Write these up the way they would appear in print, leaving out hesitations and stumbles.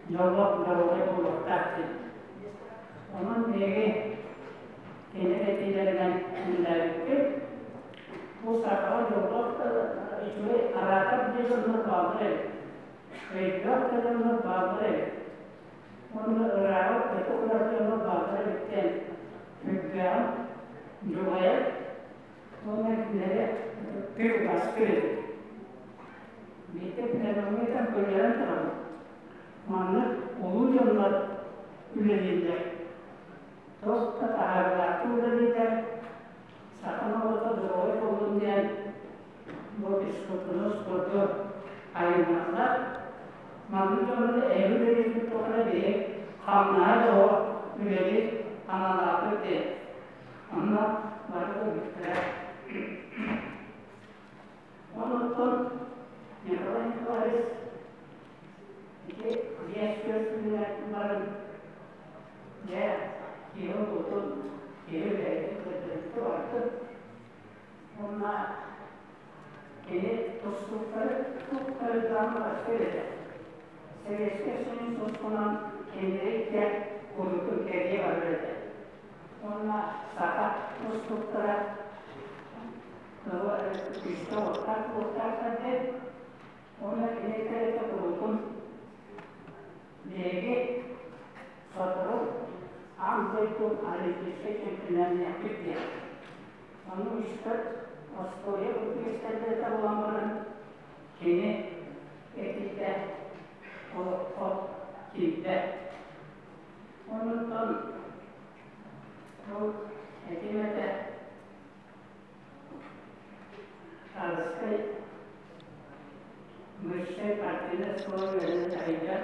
Дьоллоох доруобай буолуохтаах диэн. Онон биһиги кинилэр этиилэринэн үлэлээбиппит. Бу сахаҕа дьоллоох үчүгэй араатар диэн дьоннор бааллар эбит. Өйдөөх да дьоннор бааллар эбит. Уонна ырааҕы өтө ылар дьоннор бааллар эбит диэн сүрдээҕин дьулайар уонна кинилэри ытыктыыр, убаастыыр эбит. Биирдэ пленумҥа көлүөрэн турабын. Маннык улуу дьоннор үлэлииллэр. Туох да таһаарыылаахтык үлэлииллэр. Саха норуота доруобай буоллун диэн бу физкультураны, спорду айынналлар. Маннык дьоннор эһиги үлэлииргит тухары биһи хамнаһа да суох үлэлиир аналаахпыт диэн. Онно бары ылбыттара. Онтон Николай Николаевич ити биэс-түөрт күнүнэн баран дьэ киһи улуутун, киһи бэйэтин көрдөрбүтэ бардым. Уонна кини тустууктары туттарыытынан бастыыр этэ. Сэбиэскэй Союз тустунан кинилэри икки курдук кэрийэ барар этэ. Уонна саха тустууктара күүскэ уоттаах-уоттаахтар диэн уонна кини этэр куруутун биһиги сотору аан дойду олимпийскай чемпионнаныахпыт диэн. Ону үстэр остуоруйа курдук истэрдэртэ буолан баран кини этиитэ олоххо киирдэ. Оннуттан ол этим этэ Тарскай высшай партийнай оскуола үөрэнэ дьаһайда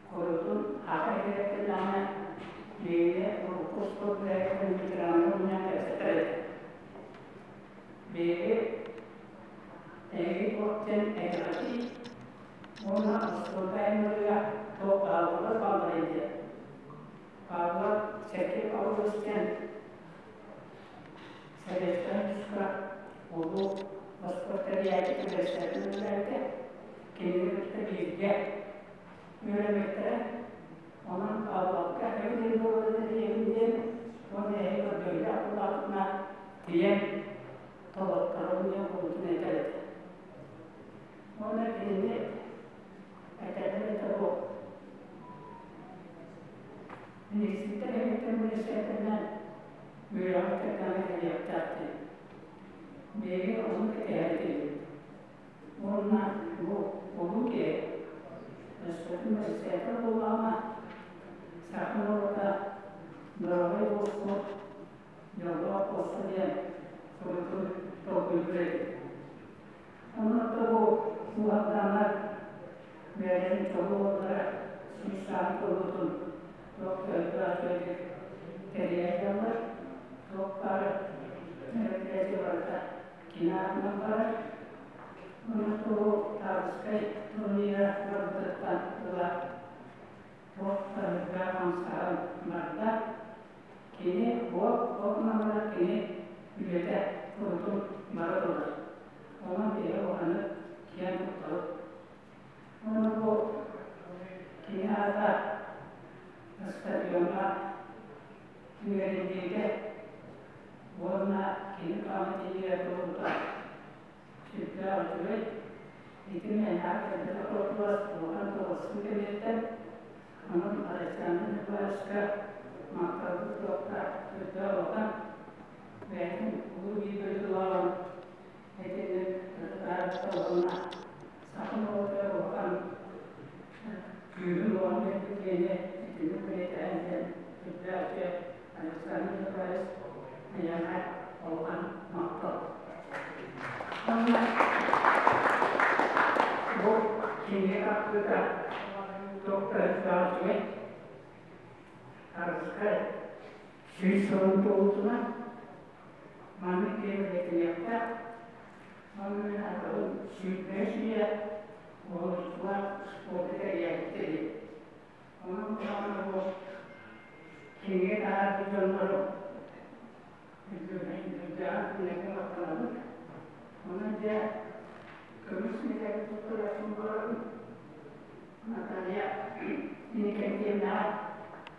курутун аҕа иһирэтинэҕинэ биһиги урукку спорт үлэһиттэрин ветераннарын мунньан кэпсэтэр этэ. Биһиги эһиги туох диэн этэҕитий уонна оскуола айаннарыгар туох бааллар баалларый диэн. Павлов Сергей Павлович диэн Советскай Союзка улуу спорт тэрийээччи председатель үлэлээбитэ. Кинини кытта бииргэ үөрэммиттэрэ. Онон Павловка эбит буоларын этиэбин диэн уонна эһиги көрдөбүллээх буоллаххытына тиийэн толотторобун диэн куруутун этэр этэ. Уонна кинини этэрдэр этэ бу Министртэр эбиттэр министрдэринэн үөрэҕи кытта кэлиэхтээх диэн. Биһиги ону кэтэһэр этибит. Уонна бу улуу киһи өскөтүн бэрэссэдээтэл буоллаҕына, саха норуота доруобай буолсу, дьоллоох буолсу диэн суруйбут толкуйдуур этим. Онон бу уһалданнар бэйэлэрин чулуу уоллара сүүс сааһын туолуутун туох өйдөөх тэрийэллэр, туох баар мероприятие барыта кини аатынан барар. Онон бу Таабыскай турнира барбытыттан ыла туох таһырга хамсааһын барда. Кини уол ол гынан баран кини үлэтэ курутун бара турар. Онон биһиги улаханнык киэн туттабыт. Уонна бу кини аата стадиоҥҥа үөрэнниитэ уонна кини памятнигар туолбута сүрдээх үчүгэй. Ити мээнэҕэ кэлбэтэх боппуруос улахан туруорсуу кэнниттэн онон Александр Николаевичка махталбыт туохха сүрдээх улахан. Бэйэтин улуу биир дойдулааҕын итинник ытыктаабыта уонна саха норуотугар улахан күүһүн уоҕун биэрбит киһини итинник бэлиэтээһин диэн сүрдээх үчүгэй. Александр Николаевич эйиэхэ улахан махтал. Уонна бу кинигэ тахсыыта туох да сүрдээх үчүгэй. Арыскай 100 сылын туолуутунан маннык киһи бэлиэтэниэхтээх. Онно мин атаҕым 25 үйэ уһулуччулаах спорду тэрийээччи эбит. Онон даҕаны бу кинигэ таһаарбыт дьоннору үрдээҕин кинилэргэ махтанабыт. Онон дьэ көмүс мэтээли туттарыахпын баҕарабын. Наталья. Иннокентьевнаҕа.